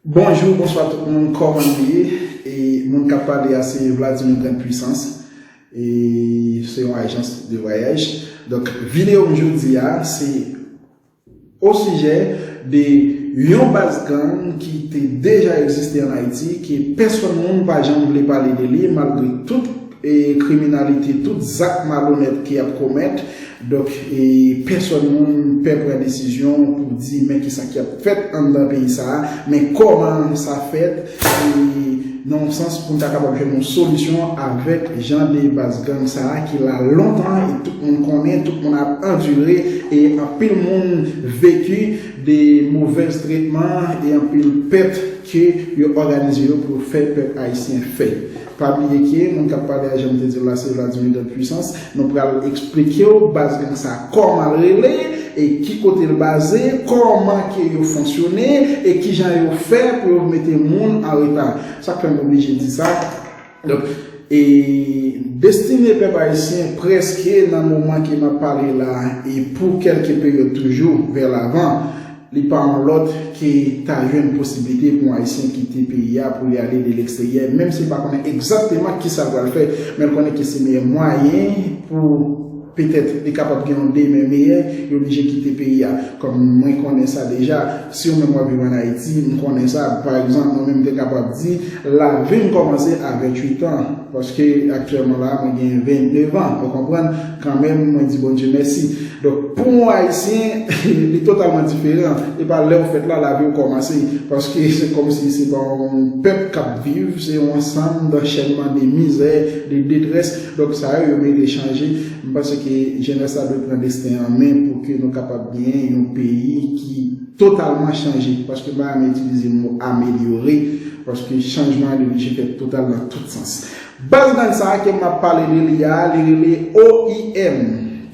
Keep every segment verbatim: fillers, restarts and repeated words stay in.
Bonjou, bonswa tout moun, kòman nou ye? E moun k ap pale a se Vladimir Grande Puissance, e se yon ajans de vwayaj. Donk, videyo m jodi a, se osijè de yon baz gang ki te deja egziste ann Ayiti, ke pèsonn moun pa janm vle pale de li, malgre tout e kriminalite, tout zak malonèt ke y ap komèt. Donk, e pèsonn moun pè pran desizyon pou di, men kisa k ap fèt anndan peyi sa a, men kòman sa fèt, e nan yon sans pou n ta kapab jwenn yon solisyon avèk jan de baz gang sa a ki la lontan e tout moun konnen, tout moun ap andire e anpil moun veki de movèz tretman e anpil pèt ke yo òganize yo pou fè pèp ayisyen fè. Pa bliye ke moun k ap pale a, jan m te di l la, se Vladimir Grande Puissance. Nou pral eksplike w baz gang sa kòman l rele, e ki kote l baze, kòman ke yo fonksyone, e kijan yo fè pou yo mete moun an reta. Sa k fè m oblije di sa. Donk, e destine pèp ayisyen prèske nan moman ke m ap pale la, e pou kèlke peryòd toujou, vè lavan, li pa yon lòt ke ta jwenn posiblite pou yon ayisyen kite peyi a pou li ale de leksteryè, menm si l pa konnen egzakteman kisa l pral fè, men l konnen ke se meyè mwayen pou petèt li kapab gen yon demen meyè, li oblije kite peyi a. Kòm mwen konnen sa deja, si ou menm w ap viv ann Ayiti, m konnen sa. Pa egzanp, mwen menm m te kapab di, lavi m kòmanse a venntuit an, paske aktyèlman la, mwen gen venndevan, ou konprann? Kanmenm, mwen di Bondye mèsi. Donk, pou yon ayisyen, li totalman diferan. E pa lè w fèt la, lavi w kòmanse. Paske se kòmsi se pa yon pèp k ap viv, se yon ansanm danchènman de mizè, de detrès. Donk, sa yo, yo merite chanje. M panse ke jenès la dwe pran desten an men pou ke nou kapab gen yon peyi ki totalman chanje. Paske m pa renmen itilize mo amelyore, paske chanjman an, li oblije fèt total nan tout sans. Baz gang sa a ke m ap pale de li a, li rele O I M,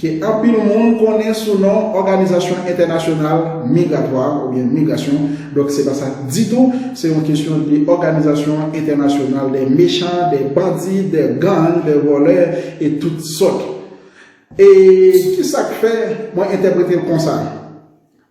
ke anpil moun konnen sou non Òganizasyon Entènasyonal Migratwa oubyen Migrasyon. Donk, se pa sa ditou. Se yon kesyon de òganizasyon entènasyonal de mechan, de bandi, de gang, de vòlè e tout sòt. E kisa k fè mwen entèprete l konsa?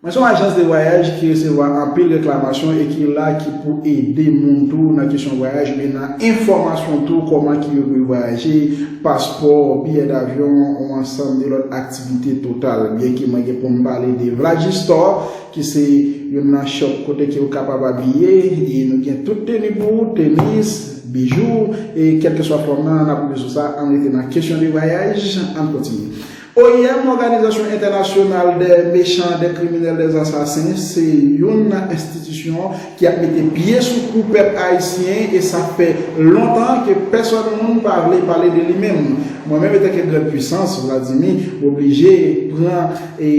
Mwen se yon ajans de vwayaj ki resevwa anpil reklamasyon e ki la ki pou ede moun tou nan kesyon vwayaj, oubyen nan enfòmasyon tou, kòman ki yo dwe vwayaje, paspò, biyè davyon, yon ansanm de lòt aktivite total. Byenke mwen gen pou m pale de Vladjistore, ki se youn nan shop kote ke ou kapab abiye, e nou gen tout teni pou ou, tenis, bijou, e kèlkeswa fòm nan, n ap rive sou sa, ann rete nan kesyon de vwayaj, ann kontinye. O I M, Òganizasyon Entènasyonal dè Mechan, dè Kriminèl, dè Asasen, se youn nan enstitisyon ki ap mete pye sou kou pèp ayisyen, e sa fè lontan ke pèsonn moun pa vle pale de li menm. Mwen menm, antanke Grande Puissance, Vladimir, oblije pran, e,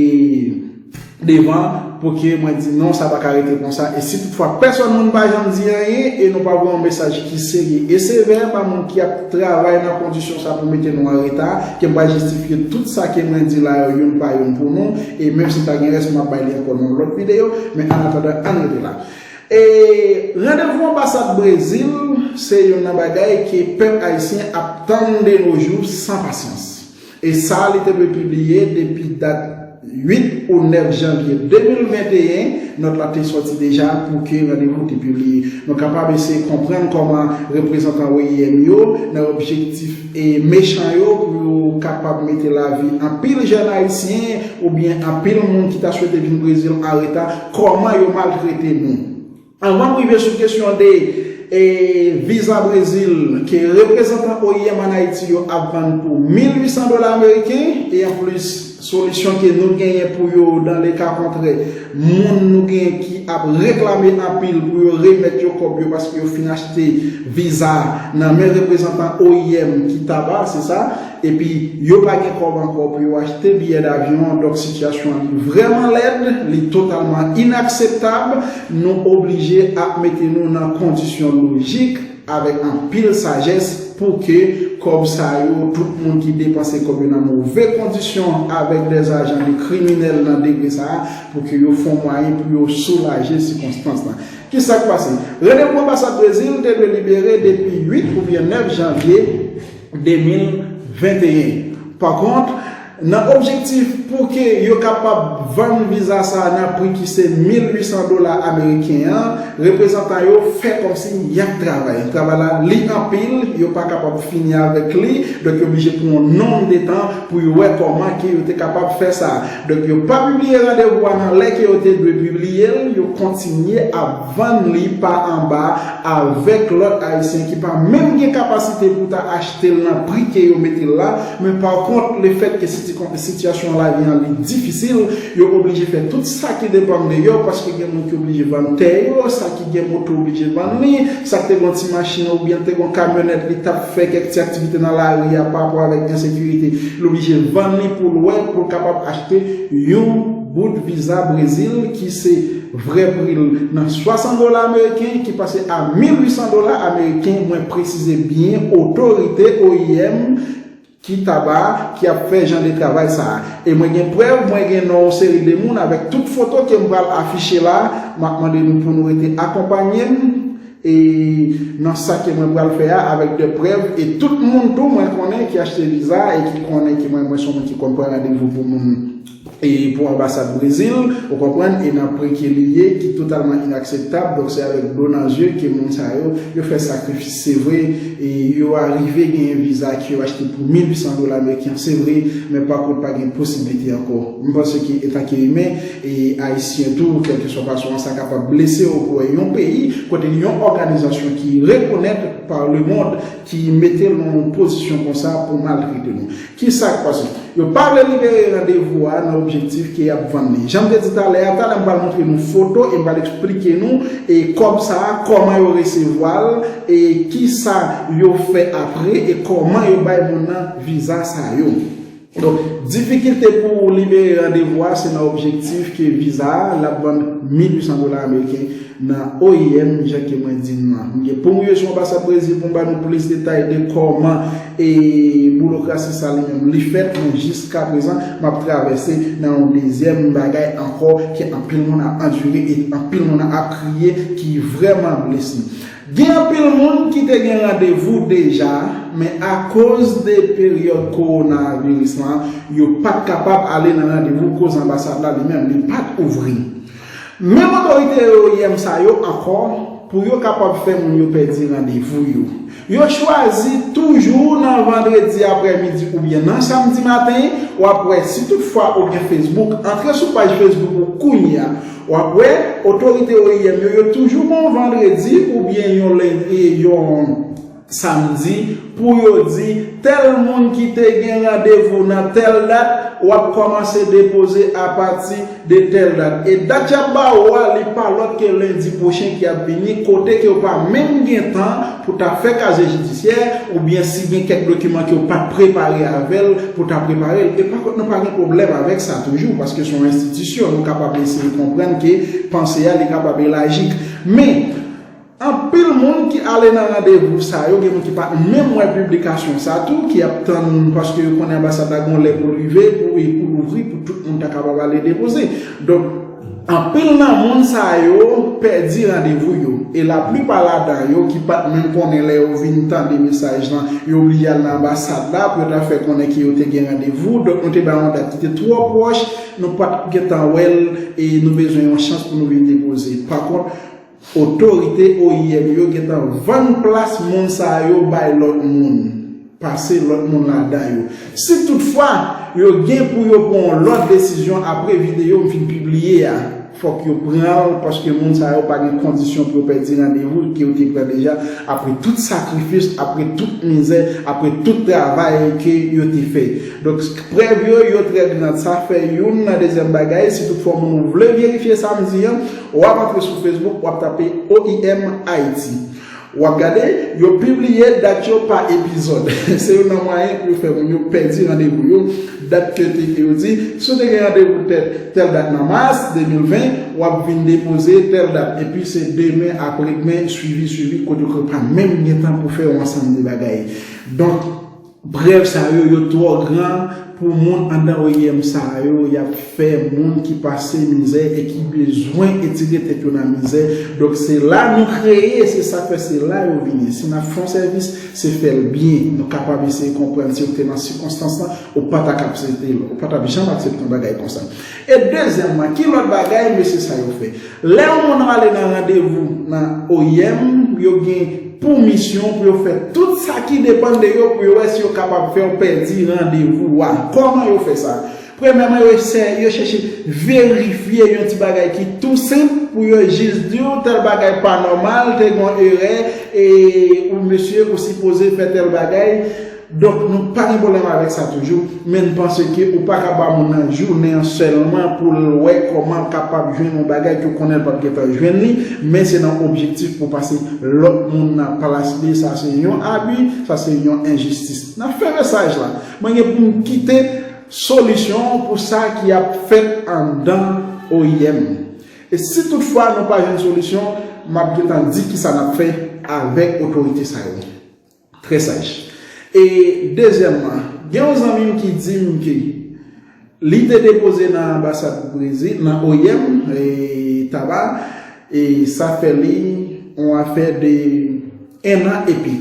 devan pou ke mwen di non, sa pa ka rete konsa. E si toutfwa pèsonn moun pa janm di anyen e nou pa voye yon mesaj ki serye e sevè ba moun ki ap travay nan kondisyon sa pou mete nou an reta, ke m pral jistifye tout sa ke mwen di la yo youn pa youn pou nou, e menm si ta gen rès, m ap bay li ankò nan yon lòt videyo, men annatandan, ann rete la. E randevou anbasad Brezil se youn nan bagay ke pèp ayisyen ap tann de nos jours san pasyans. E sa, li te dwe pibliye depi dat uit ou nèf janvye de mil venteyen, nòt la te sòti deja pou ke randevou te pibliye. Nou kapab eseye konprann kòman reprezantan O I M yo, nan objektif e mechan yo, pou yo kapab mete lavi anpil jèn ayisyen oubyen anpil moun ki ta swete vin Brezil an reta, kòman yo maltrete nou. Anvan m rive sou kesyon de, e, viza Brezil ke reprezantan O I M ann Ayiti yo ap vann pou mil uit san dola ameriken, e anplis, solisyon ke nou genyen pou yo, dans le cas contraire, moun nou genyen ki ap reklame anpil pou yo remèt yo kòb yo paske yo fin achte viza nan men reprezantan O I M ki Taba, se sa, epi yo pa gen kòb ankò pou yo achte biyè davyon, donk sitiyasyon an li vrèman lèd, li totalman inakseptab, nou oblije ap mete nou nan kondisyon lojik avèk anpil sajès pou ke kòb sa yo, tout moun ki depanse kòb yo nan move kondisyon avèk dè ajan de kriminèl nan degre sa a, pou ke yo fè yon mwayen pou yo soulaje sikonstans lan. Kisa k pase? Randevou anbasad Brezil te dwe libere depi uit oubyen nèf janvye de mil venteyen. Pa kont, Nan objektif pou ke yo kapab vann viza sa a nan pri ki se mil uit san dola ameriken an, reprezantan yo fè kòmsi y ap travay. Travay la, li anpil, yo pa kapab fini avèk li, donk yo oblije pran yon nonm de tan pou yo wè kòman ke yo te kapab fè sa. Donk yo pa pibliye randevou a nan lè ke yo te dwe pibliye l, yo kontinye ap vann li pa anba avèk lòt Ayisyen ki pa menm gen kapasite pou ta achte l nan pri ke yo mete l la, men pa kont, lefètke siti-, sitiyasyon lavi an li difisil, yo oblije fè tout sa ki depann de yo, paske gen moun ki oblije vann tè yo, sa ki gen moto oblije vann li, sa ki te gen ti machin oubyen te gen kamyonèt li t ap fè kèk ti aktivite nan lari a pa rapò avèk ensekirite, li oblije vann li pou l wè, pou l kapab achte yon bout viza Brezil ki se vrè pri l nan swasan dola ameriken, ki pase a mil uit san dola ameriken, mwen presize byen, otorite O I M ki taba, ki ap fè jan de travay sa a. E mwen gen prèv, mwen gen non yon seri de moun avèk tout foto ke m pral afiche la, m ap mande nou pou nou rete akonpanye m. E nan sa ke mwen pral fè a avèk de prèv, e tout moun tou mwen konnen ki achte viza e ki konnen ki mwen, mwen se yon moun ki konn pran randevou pou moun e pou anbasad Brezil, ou konprann, e nan pri ke li ye, ki totalman inakseptab. Donk se avèk dlo nan zye ke moun sa yo, yo fè sakrifis, se vre, e yo arive genyen viza ke yo achte pou mil uit san dola ameriken, se vre, men pa kont pa gen posiblite ankò. M panse ke etanke imen, e ayisyen tou, kèlkeswa fason an, sa kapab blese w pou wè yon peyi kote yon òganizasyon ki rekonèt pa lemonn ki mete l nan yon pozisyon konsa pou maltrete nou. Ki sa k pase? Yo pa vle libere randevou a nan objektif ke y ap vann li. Jan m te di talè a, talè m pral montre nou foto e m pral eksplike nou e kòb sa a, kòman yo resevwa l, e ki sa yo fè apre, e kòman yo bay moun nan viza sa yo. Donk, difikilte pou libere randevou a, se nan objektif ke viza a, l ap vann mil uit san dola ameriken nan O I M, jan ke mwen di nou an. M gen pou m rive sou anbasad Brezil pou m ba nou plis detay de kòman e boulokrasi sa li menm li fèt, men jiskaprezan, m ap travèse nan yon dezyèm bagay ankò ke anpil moun ap andire e anpil moun ap kriye ki vrèman blese. Gen anpil moun ki te gen randevou deja, men akoz de peryòd kowonaviris lan, yo pa t kapab ale nan randevou koz anbasad la li menm, li pa t ouvri. Menm otorite O I M sa yo ankò, pou yo kapab fè moun yo pèdi randevou yo, yo chwazi toujou nan vandredi aprèmidi oubyen nan samdi maten, w ap wè si toutfwa ou gen Facebook, antre sou paj Facebook ou kounye a, w ap wè otorite O I M yo, yo toujou gen yon vandredi oubyen yon len-, e yon samdi pou yo di tèl moun ki te gen randevou nan tèl dat, w ap kòmanse depoze apati de tèl dat. E dat y ap ba ou a, li pa lòt ke lendi pwochen ki ap vini, kote ke w pa menm gen tan pou ta fè kazye jidisyè, oubyen si gen kèk dokiman ke w pa t prepare avè l, pou ta prepare l. E pa kont nou pa gen pwoblèm avèk sa toujou, paske se yon enstitisyon, nou kapab eseye konprann ke panse a, li kapab elaji. Men, anpil moun ki ale nan randevou sa yo, gen moun ki pa t menm wè piblikasyon sa tou, ki ap tann paske yo konnen anbasad la gon lè pou l rive, pou, e pou l ouvri, pou tout moun ta kapab ale depoze. Donk, anpil nan moun sa yo pèdi randevou yo. E laplipa ladan yo ki pa t menm konnen lè yo vin tande mesaj lan, yo oblije al nan anbasad la pou yo ta fè konnen ke yo te gen randevou. Donk, nou te bay yon dat ki te twò pwòch, nou pa t gentan wè l, e nou bezwen yon chans pou nou vin depoze. Pa kont, otorite O I M yo gentan vann plas moun sa yo bay lòt moun, pase lòt moun ladan yo. Si toutfwa yo gen pou yo pran yon lòt desizyon apre videyo m fin pibliye a, fòk yo pran l, paske moun sa yo pa gen kondisyon pou yo pèdi randevou ke yo te pran deja, apre tout sakrifis, apre tout mizè, apre tout travay ke yo te fè. Donk, prèv yo, yo trè gran. Sa fè youn nan dezyèm bagay, si toutfwa moun ou vle verifye sa m di an, w ap antre sou Facebook, w ap tape O I M Ayiti. W ap gade, yo pibliye dat yo pa epizòd. Se youn nan mwayen pou yo fè moun yo pèdi randevou yo. Dat ke te ke yo di, si w te gen randevou tèl, tèl dat nan mas de mil ven, w ap vin depoze tèl dat. Epi se demen, apre demen, swivi, swivi, kote ke w pa menm gen tan pou fè yon ansanm de bagay. Donk, Prèv sa yo, yo twò gran pou moun anndan O I M sa yo, y ap fè moun ki pase mizè e ki bezwen etire tèt yo nan mizè. Donk, se la nou kreye, se sa k fè se la yo vini. Si n ap fè yon sèvis, se fè l byen. Nou kapab eseye konprann si w te nan sikonstans lan, ou pa t ap aksepte l, ou pa t ap janm aksepte yon bagay konsa. E dezyèmman, ki lòt bagay mesye sa yo fè? Lè yon moun ale nan randevou nan O I M, yo gen pou misyon pou yo fè tout sa ki depann de yo pou yo wè si yo kapab fè w pèdi randevou a. Kòman yo fè sa? Premyèman, yo eseye, yo chèche verifye yon ti bagay ki tou senp pou yo jis di w tèl bagay pa nòmal, te gen yon erè, e ou mesye, ou sipoze fè tèl bagay. Donk, nou pa gen pwoblèm avèk sa toujou, men n panse ke ou pa ka ba moun nan jounen an sèlman pou l wè kòman l kapab jwenn yon bagay ke w konnen l p ap gentan jwenn li, men se nan objektif pou pase lòt moun nan plas li. Sa se yon abi, sa se yon enjistis. N ap fè mesaj la. Mwen gen pou m kite solisyon pou sa ki ap fèt anndan O I M. E si toutfwa nou pa jwenn solisyon, m ap gentan di kisa n ap fè avèk otorite sa yo. Trè saj. E dezyèmman, gen yon zanmi m ki di m ke li te depoze nan anbasad Brezil, nan O I M, e Taba, e sa fè li yon afè de en an epi.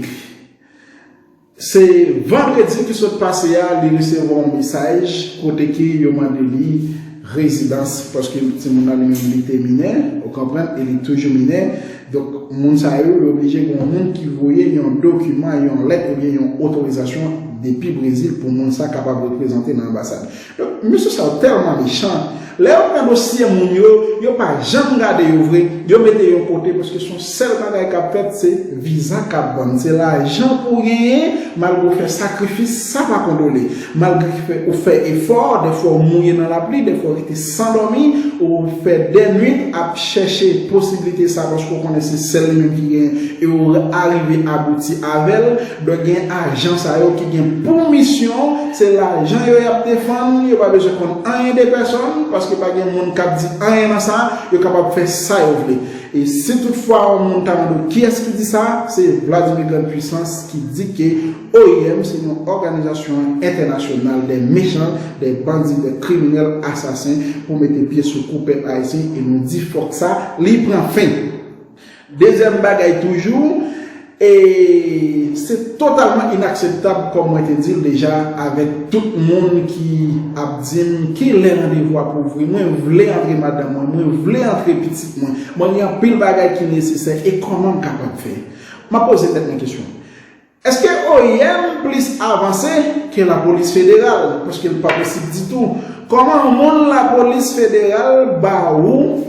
Se vandredi ki sot pase a, li resevwa yon mesaj kote ke yo mande li rezidans, paske timoun nan li menm li te minè, ou konprann, e li toujou minè. Donk, moun sa yo, yo oblije gen yon moun ki voye yon dokiman, yon lèt oubyen yon otorizasyon depi Brezil pou moun sa kapab reprezante nan anbasad. Donk, mesye sa yo tèlman mechan. Lè yo pran dosye moun yo, yo pa janm gade yo vre, yo mete yo kote, paske se yon sèl bagay k ap fèt, se viza k ap vann. Se lajan pou w genyen, malgre w fè sakrifis, sa pa kondole. Malgre w fè efò, dèfwa w mouye nan lapli, dèfwa w rete san dòmi, ou fè dè nwit ap chèche posiblite sa, paske w konnen se sèl li menm ki genyen, e w arive abouti avè l. Donk, gen ajan sa yo ki gen pou misyon, se lajan yo y ap defann, yo pa bezwen konn anyen de pèsòn, paske pa gen moun k ap di anyen nan sa, yo kapab fè sa yo vle. E si toutfwa yon moun ta mande w kiyès ki di sa, se Vladimir Grande Puissance ki di ke O I M se yon òganizasyon entènasyonal de mechan, de bandi, de kriminèl, asasen pou mete pye sou kou pèp ayisyen, e nou di fòk sa, li pran fen. Dezyèm bagay toujou, e se totalman inakseptab, kòm mwen te di l deja, avèk tout moun ki ap di m ki lè randevou a pou ouvri. Mwen vle antre madanm mwen, mwen vle antre pitit mwen. Mwen gen anpil bagay ki nesesè, e kòman m kapab fè? M ap poze tèt mwen kesyon. Èske O I M plis avanse ke lapolis federal? Paske l pa posib ditou. Kòman yon moun lapolis federal ba ou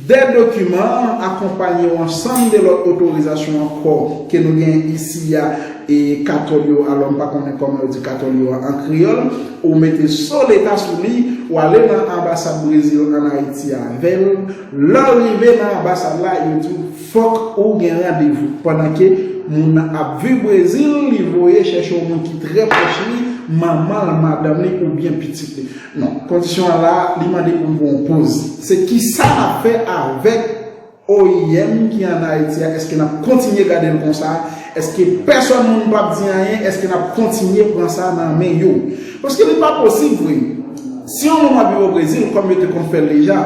de dokiman akonpanye yon ansanm de lòt otorizasyon ankò ke nou gen isi a, e katòl yo, alò m pa konnen kòman yo di katòl yo an kreyòl, ou mete so leta sou li, ou ale nan anbasad Brezil ann Ayiti avè l. Lè w rive nan anbasad la, yo di w fòk ou gen randevou. Pandan ke moun nan ap viv Brezil, li voye chèche yon moun ki trè pwòch li, manman l, madanm li oubyen pitit li. Non, kondisyon an la, li mande pou m pran yon poz. Se kisa n ap fè avèk O I M ki ann Ayiti a? Èske n ap kontinye gade l konsa? Èske pèsòn moun p ap di anyen? Èske n ap kontinye pran sa nan men yo? Paske li pa posib vre. Si yon moun ap viv o Brezil, kòm yo te konn fè l deja,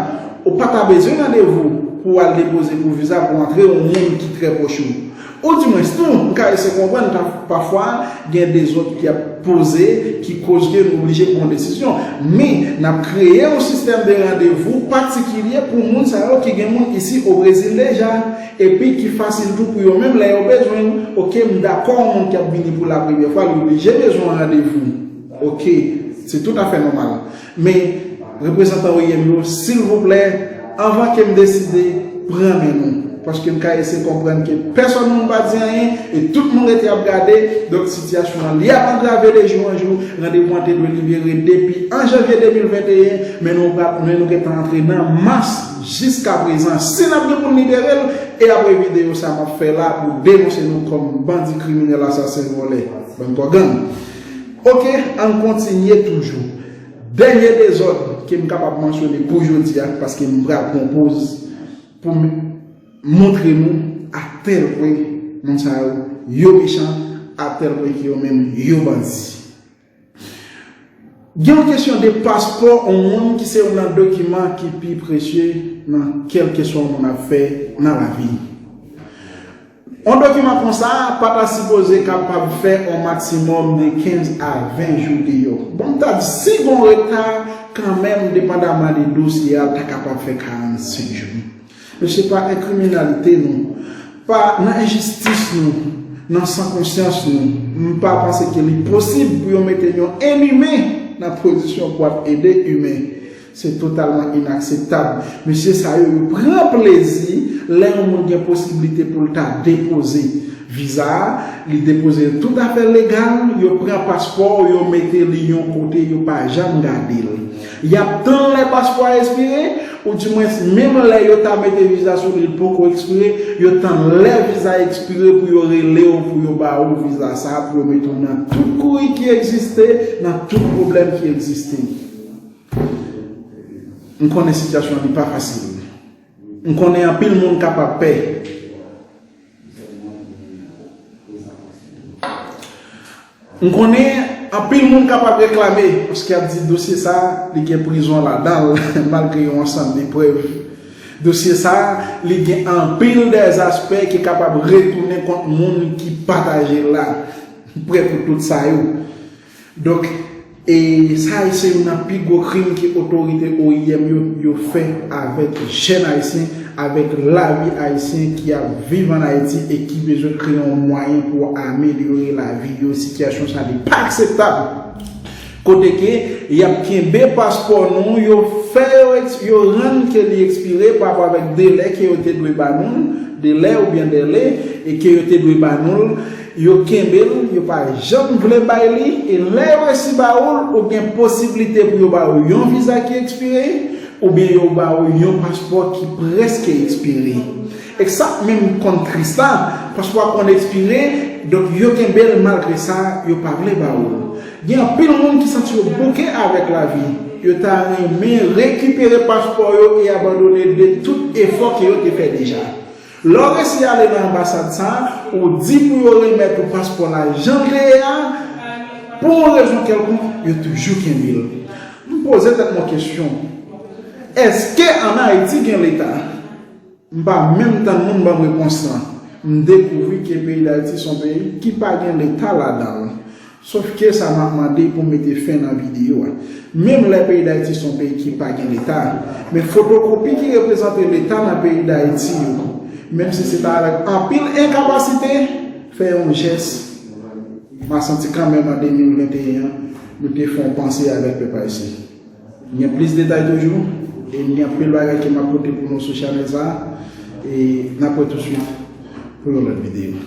ou pa ta bezwen randevou pou w al depoze pou viza pou antre yon moun ki trè pwòch ou. Oudimwens tou, m ka eseye konprann ta, pafwa gen dezòd ki ap poze, ki koz ke nou oblije pran desizyon. Men, n ap kreye yon sistèm de randevou patikilye pou moun sa yo ki gen moun isi o Brezil deja, epi ki fasil tou pou yo menm lè yo bezwen l. Oke, m dakò, yon moun k ap vini pou lapremyè fwa, li oblije bezwen yon randevou. Oke, se toutafè nòmal. Men, reprezantan O I M yo, silvouplè, anvan ke m deside, pran men nou. Paske m ka eseye konprann ke pèsòn moun pa di anyen, e tout moun rete ap gade, donk sitiyasyon an li ap angrave de jou an jou, randevou an te dwe libere depi an janvye de mil venteyen, men nou pa, men nou gentan antre nan mas jiska prezan. Si n ap gen pou n libere l, e apre videyo sa m ap fè la pou denonse nou kòm bandi kriminèl asasen vòlè, bann kò gang. Oke, ann kontinye toujou. Dènye dezòd ke m kapab mansyone pou jodi a, paske m pral pran poz pou m montre nou a tèl pwen moun sa yo, yo mechan, a tèl pwen ke yo menm yo bandi. Gen yon kesyon de paspò yon moun ki se youn nan dokiman ki pi presye nan kèlkeswa yon moun ap fè nan lavi. Yon dokiman konsa pa ta sipoze kapab fè yon maksimòm de kenz a ven jou deyò. Bon, m ta di si gon reta kanmenm, depandaman de dosye a, l ta kapab fè karannsenk jou. Men se pa nan kriminalite nou, pa nan enjistis nou, nan san konsyans nou, m pa panse ke li posib pou yo mete yon enimen nan pozisyon pou ap ede imen. Se totalman inakseptab. Mesye sa yo, yo pran plezi lè yon moun gen posiblite pou l ta depoze viza a, li depoze l toutafè legal, yo pran paspò, yo mete li yon kote, yo pa janm gade l. Y ap tann lè paspò a ekspire, oudimwens menm lè yo ta mete viza sou li, l poko ekspire, yo tann lè viza a ekspire pou yo rele w, pou yo ba ou viza sa a, pou yo mete w nan tout kouri ki egziste, nan tout pwoblèm ki egziste. M konnen sitiyasyon an li pa fasil. M konnen anpil moun kapab pè. M konnen anpil moun kapab reklame, paske y ap di dosye sa a, li gen prizon ladan l, malgre yon ansanm de prèv. Dosye sa a, li gen anpil dèzaspè ki kapab retounen kont moun ki pataje l la. M prè pou tout sa yo. Donk, e sa a se youn nan pi gwo krim ke otorite O I M yo, yo fè avèk jèn ayisyen, avèk lavi ayisyen ki ap viv ann Ayiti e ki bezwen kreye yon mwayen pou amelyore lavi yo. Sitiyasyon sa a li pa akseptab. Kote ke y ap kenbe paspò nou, yo fè yo eks-, yo rann ke li ekspire pa rapò avèk delè ke yo te dwe ba nou, delè oubyen dèle, e ke yo te dwe ba nou l, yo kenbe l, yo pa janm vle bay li, e lè yo resi ba ou l, ou gen posiblite pou yo ba ou yon viza ki ekspire, oubyen yo ba ou yon paspò ki prèske ekspire. E sa menm konn tris la, paspò a konn ekspire, donk yo kenbe l malgre sa, yo pa vle ba ou l. Gen anpil moun ki santi yo bouke avèk lavi. Yo ta renmen rekipere paspò yo e abandone de tout efò ke yo te fè deja. Lè w resi ale nan anbasad sa a, ou di pou yo remèt ou paspò la jan l te ye a, pou yon rezon kèlkonk, yo toujou kenbe l. M poze tèt mwen kesyon, èske ann Ayiti gen Leta? M pa menm tann moun ban m repons lan. M dekouvri ke peyi Dayiti se yon peyi ki pa gen Leta ladan l. Sòf ke sa m ap mande pou mete fen nan videyo a. Menm lè peyi Dayiti se yon peyi ki pa gen Leta, men fotokopi ki reprezante Leta nan peyi Dayiti yo, menm si se ta avèk anpil enkapasite, fè yon jès. M a santi kanmenm an de mil venteyen an, nou te fè yon panse avèk pèp ayisyen. Gen plis detay toujou, e gen anpil bagay ke m ap pote pou nou sou chanèl sa a, e n ap wè tousuit pou yon lòt videyo.